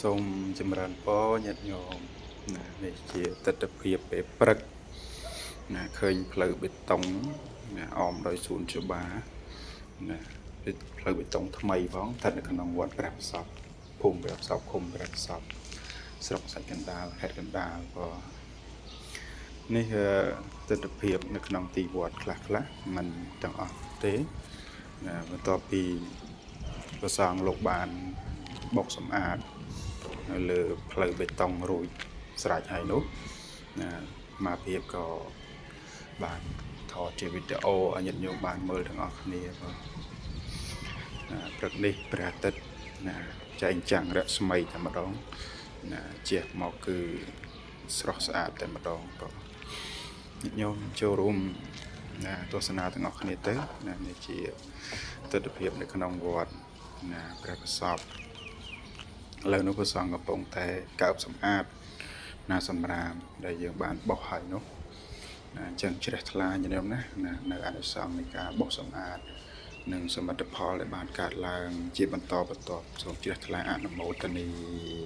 សូមចម្រើនពរញាតិញោមណានេះជាទស្សនភាពពេលព្រឹកណាឃើញផ្លូវបេតុងណាអមដោយសួនច្បារណាផ្លូវបេតុងថ្មីផងស្ថិតនៅក្នុងវត្តព្រះប្រសពភូមិព្រះប្រសពឃុំព្រះប្រសពស្រុកសាច់កណ្ដាលខេត្តកណ្ដាលក៏នេះទស្សនភាពនៅក្នុងទីវត្តខ្លះខ្លះមិនទាំងអស់ទេណាបន្ទាប់ពីព្រះសង្ឃលោកបានបុកសម្អាត នៅលើផ្លូវបេតុងរួចស្រេចហើយនោះណាមកភាពក៏បានថតជាវីដេអូឲ្យញាតិញោមបានមើលទាំងអស់គ្នាបាទណាព្រឹកនេះព្រះអាទិត្យណាចែងចាំងរស្មីតែម្ដងណាជះមកគឺស្រស់ស្អាតតែម្ដងបាទញាតិញោមចូលរួមណាទស្សនាទាំងអស់គ្នាទៅណានេះជាទស្សនភាពនៅក្នុងវត្តណាព្រះប្រសព ឥឡូវនោះព្រះសង្ឃកំពុងតែកើបសម្អាតណាសម្រាមដែលយើងបានបោះហើយនោះណាអញ្ចឹងជ្រះថ្លាញោមណាណានៅអានិសង្សនៃការបោះសម្អាតនិងសមិទ្ធផលដែលបានកើតឡើងជាបន្តបន្ទាប់សូមជ្រះថ្លាអនុមោទនី។